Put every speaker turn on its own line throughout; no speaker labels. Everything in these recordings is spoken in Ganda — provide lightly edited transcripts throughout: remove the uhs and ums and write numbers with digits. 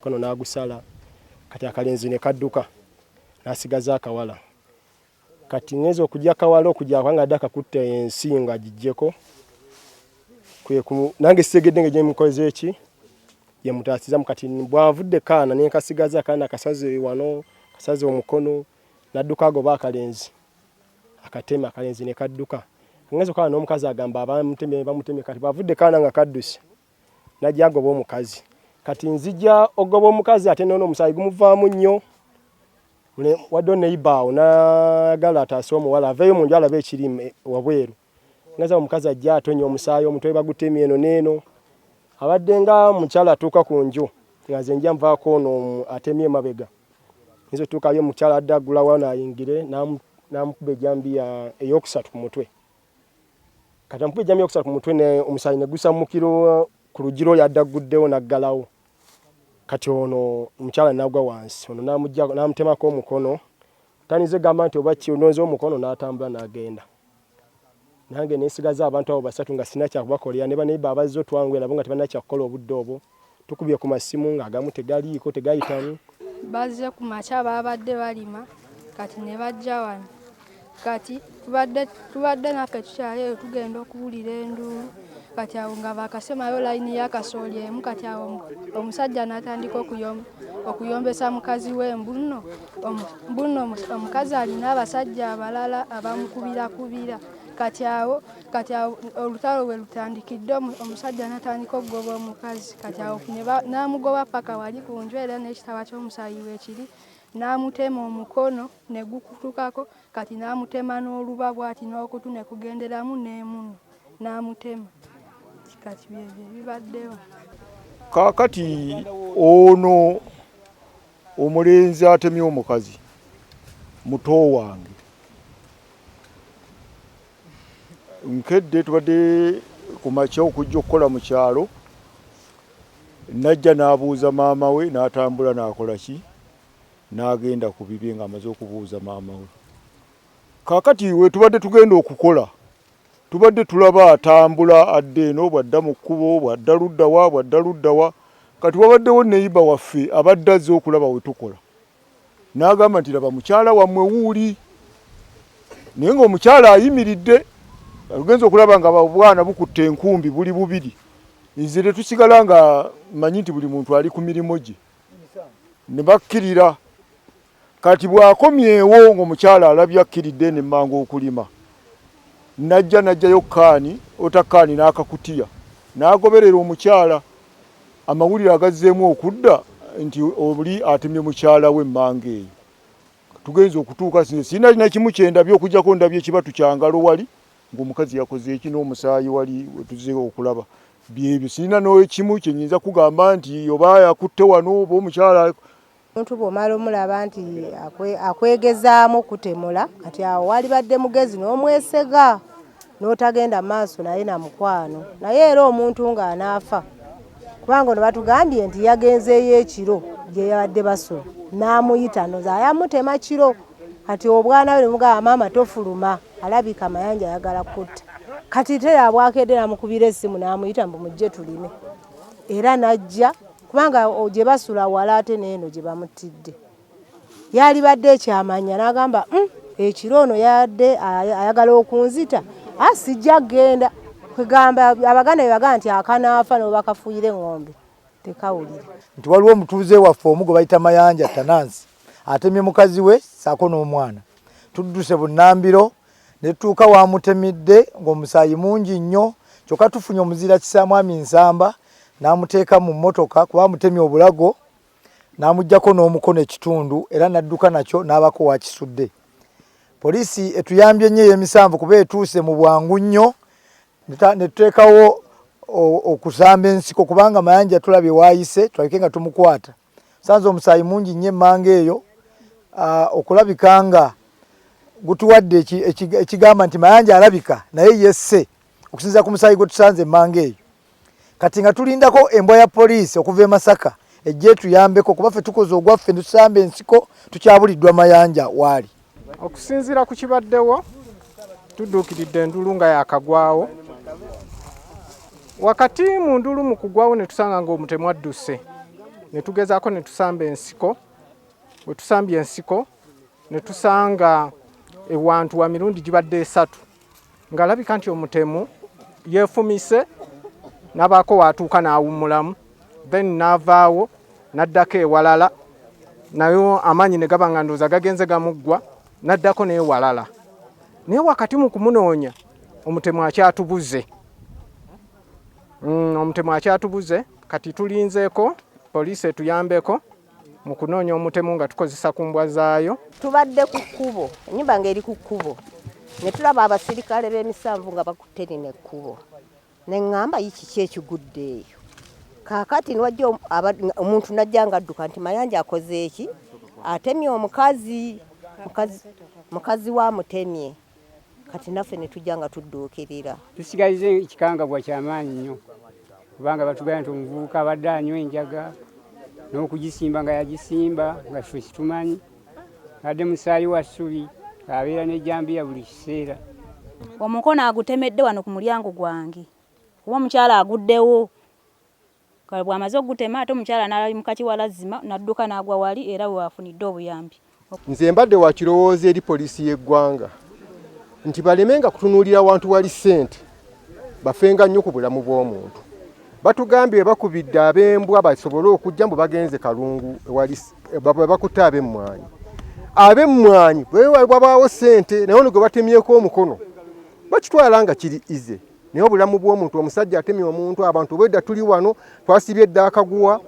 Mukono n'agusala, kati akalenzi ne kadduka n'asigaza akawala. Kati ngenze okujja akawala okujja kubanga adde akakutte ensi ng'agiggyeko, nange sitegedde ngeri gye mukoze eki gye mutaasizamu. Kati bw'avudde kaana ne nkasigaza, akaana kasaze wano, kasaze omukono, n'adduka agoba akalenzi akateme, akalenzi ne kadduka. Ngenze okulaba n'omukazi agamba abamutemye bamutemye, kati bw'avudde kaana nga kadduse najja agoba omukazi. Kati nzija ogoba omukazi ate nono omusaayi gumuvaamu nnyo, wadde neighbor awo n'ayagala ataase omuwala aveeyo mu nju alabe ekiri wabweru. Ngaza omukazi ajja atonya omusaayi, omutwe bagutemye eno n'eno. Abadde nga mukyala atuuka ku nju nga nze nja nvaako ono atemye emabega. Nze otuukayo omukyala adde aggulawo ayingire n'amukuba ejjambiya ey'okusatu ku mutwe. Kati amukuba ejjambiya ey'okusatu ku mutwe omusaayi ne gusammukira ku luggi lw'oli adde agguddewo n'aggalawo. Kati ono omukyala n'agwa wansi, ono n'amutemako omukono. Tandise gamba nti oba ki ononze omukono n'atambula n'agenda. Nange ne nsigaza abantu abo basatu nga sirina kya kubakolera, ne baneighbor abazze otwanguya nabo nga tebalina kya kukola obudde obwo. Tukubye ku masimu ng'agamu tegaliiko, tegayitamu.
Bazze ku makya baabadde balima kati ne bajja wano. Kati tubadde naffe tukyali eyo tugenda okuwulira enduulu, kati awo nga baakasemayo layini ya kasooli emu, kati awo omusajja n'atandika okuyombesa mukazi we mbu nno omukazi alina abasajja abalala abamukubirakubira. Kati awo olutalo we lutandikidde, omusajja n'atandika okugoba omukazi, kati awo n'amugoba paka wali ku nju era n'ekitaba ky'omusaayi weekiri, n'amutema omukono ne gukutukako, kati n'amutema n'oluba bw'ati n'okutu ne kugenderamu n'emuno n'amutema. Kati byebyo ebibaddewo.
Kaakati ono omulenzi atemye omukazi muto wange. Nkedde tubadde ku makya okujja okukola mu kyalo, najja n'abuuza maama we n'atambula n'akola ki n'agenda ku bibye ng'amaze okubuuza maama we. Kaakati we tubadde tugenda okukola tubadde tulaba atambula adda eno bw'adda mu kkubo bw'adda ludda wa bw'adda ludda wa. Kati wabaddewo neyiba waffe abadde azze okulaba we tukola n'agamba nti laba mukyala wammwe wuuli, naye ng'omukyala ayimiridde. Ogenze okulaba nga obwana bukutte enkumbi buli bubiri, nze tetusigala nga mmanyi nti buli muntu ali ku mirimu gye ne bakkirira. Kati bw'akomyewo ng'omukyala alabye akkiridde eno emmanga okulima, n'ajja n'aggyayo kkaani ota kkaani n'akakutiya n'agoberera omukyala. Amawulire agazzeemu okudda nti oli atemye mukyala we emmanga eyo. Tugenze okutuuka nze sirina na kimu kye ndabye okuggyako ndabye ekibatu kya ngalo wali ng'omukazi yakoze eki n'omusaayi wali we tuzze okulaba byebyo. Sirina n'ekimu kye nnyinza kugamba nti oba yakutte wano oba omukyala.
Omuntu bw'omala omulaba nti akwegezaamu okutemula, kati awo walibadde mugezi n'omwesega n'otagenda maaso naye na mukwano. Naye era omuntu ng'anaafa, kubanga ono batugambye nti yagenzeeyo ekiro gye yabadde basula n'amuyita noza ayamutema kiro, kati obwana bwe ne bumugamba maama tofuluma, alabika Mayanja ayagala kutta. Kati tera bwakedde n'amukubira essimu n'amuyita mbu mujje tulime, era n'ajja kubanga gye basula wala ate n'eno gye bamuttidde. Yalibadde ekyamanya n'agamba ekiro ono yadde ayagala okunzita, sijja kugenda. Kwegamba Abaganda bye bagamba nti akanaafa n'obakafuuyira eŋŋombe tekawulira.
Nti waliwo omutuuze waffe omu gwe bayita Mayanja Tanansi atemye mukazi we ssaako n'omwana. Tudduse bunnambiro ne tutuuka w'amutemidde ng'omusaayi mungi nnyo, kyokka tufunye omuzira kisa Mwami Nsamba n'amuteeka mu mmotoka kuba amutemye obulago n'amuggyako n'omukono ekitundu era n'adduka nakyo n'abako w'akisudde. Poliisi etuyambye nnyo ey'emisanvu kuba etuuse mu bwangu nnyo ne tuteekawo okusamba ensiko kubanga Mayanja tulabye w'ayise tulabike nga tumukwata. Sanze omusaayi mungi nnyo emmanga eyo okulabika nga gutuwadde ekigamba nti Mayanja alabika naye yesse okusinziira ku musaayi gwe tusanze emmanga eyo. Kati nga tulindako embwa ya poliisi okuva e Masaka ejje etuyambeko kuba ffe tukoze ogwaffe ne tusamba ensiko tukyabuliddwa Mayanja waali.
Okusinziira ku kibaddewo, tudduukiridde enduulu nga yaakagwawo. Wakati mu nduulu mu kugwawo ne tusanga ng'omutemu adduse. Ne tugezaako ne tusamba ensiko. Bwe tusambye ensiko ne tusanga ewantu wa mirundi gibadde esatu, ng'alabika nti omutemu yeefumise n'abaako waatuuka n'awummulamu, then n'avaawo n'addako ewalala, naye amaanyi ne gaba nga ndowooza gagenze gamuggwa, n'addako n'ewalala. Naye wakati mu kumunoonya omutemu akyatubuze. Omutemu akyatubuze. Kati tulinzeeko poliisi etuyambeko mu kunoonya omutemu nga tukozesa ku mbwa zaayo.
Tubadde ku kkubo, ennyumba ng'eri ku kkubo, ne tulaba abasirikale b'emisanvu nga bakutte lino ekkubo, ne ŋŋamba yi kiki ekigudde eyo. Kaakati nwajja omuntu n'ajja ng'adduka nti Mayanja akoze eki, atemye omukazi, mukazi we amutemye. Kati naffe ne tujja nga tudduukirira.
Tusigalize ekikangabwa kyamaanyi nnyo, kubanga batugamba nti omuvubuka abadde anywa enjaga n'okugisimba nga yagisimba nga ffe situmanyi, abadde musaayi wa ssubi, ng'abeera n'ejjambiya buli kiseera.
Omukono agutemedde wano ku mulyango gwange, kuba omukyala aguddewo. Bw'amaze okugutema ate omukyala n'alimuka kiwalazzima n'adduka n'agwa wali era we wafunidde obuyambi.
Nze mbadde wa kirowoozo eri poliisi y'eggwanga nti balemenga kutunuulira wantu wali ssente, bafenga nnyo ku bulamu bw'omuntu. Batugambye bakubidde ab'embwa basobole okujja mbu bagenze Kalungu bakutte ab'emmwanyi. Ab'emmwanyi bwe wabaawo ssente naye ono gwe batemyeko omukono bakitwala nga kiri ize. Naye obulamu bw'omuntu, omusajja atemye omuntu, abantu obwedda tuli wano twasibye dda akaguwa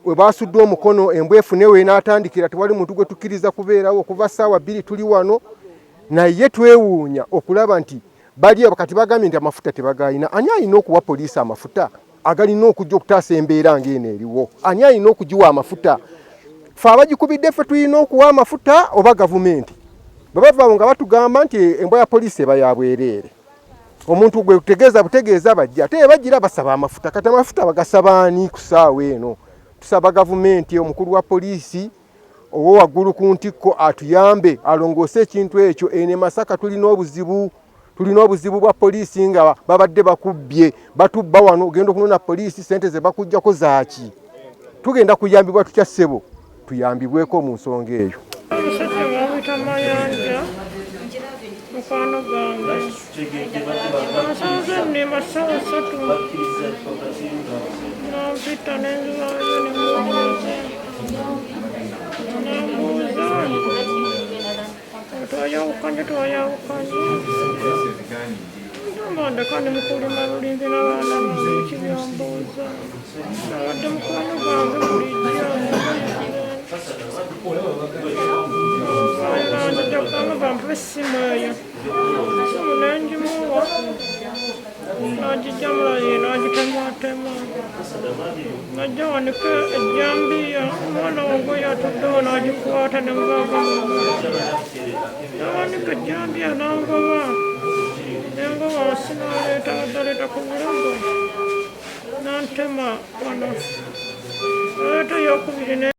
we basudde omukono, embwa efune w'enaatandikira, tewali muntu gwe tukkiriza kubeerawo okuva ssaawa 2 tuli wano. Naye twewuunya okulaba nti bali kati bagambye nti amafuta tebagayina. Ani alina okuwa poliisi amafuta agalina okujja okutaasa embeera ng'eno eriwo? Ani alina okugiwa amafuta? Ffe abagikubidde ffe tulina okuwa amafuta oba gavumenti? Bwe bavaawo nga batugamba nti embwa ya poliisi eba ya bwereere, omuntu gwe kutegeeza butegeeza bajja, ate bagira basaba amafuta. Kati amafuta bagasaba ani ku ssaawa eno? Tusaba gavumenti, omukulu wa poliisi owo waggulu ku ntikko atuyambe alongoose ekintu ekyo. Eno e Masaka tulina obuzibu, tulina obuzibu bwa poliisi nga babadde bakubbye, batubba wano, ogenda okunona poliisi ssente ze bakuggyako zaaki? Tugenda kuyambibwa tutya ssebo? Tuyambibweko mu nsonga eyo.
Omusajja bamuyita Mayanja, mukwano gwange. Nsanze nnima ssaawa 3, nampita ne nzibaayo ne mubuuza, nambuuza twayawukanye twayawukanye, ngamba ndeka ndi mu kulima bulinzi n'abaana bange, biki byombuuza. Abadde mukwano gwange bulijjo. Nzija kugamba bampe essimu eyo, essimu ne ngimuwa n'agijja mulaye n'agitematema, najja wanika ejjambiya, omwana wange oyo atuddewo n'agikwata ne mubaaga nawanika ejjambiya n'angoba, nengo wansi n'aleeta abadde ku bulago n'antema wano, aleeta eyokubiri.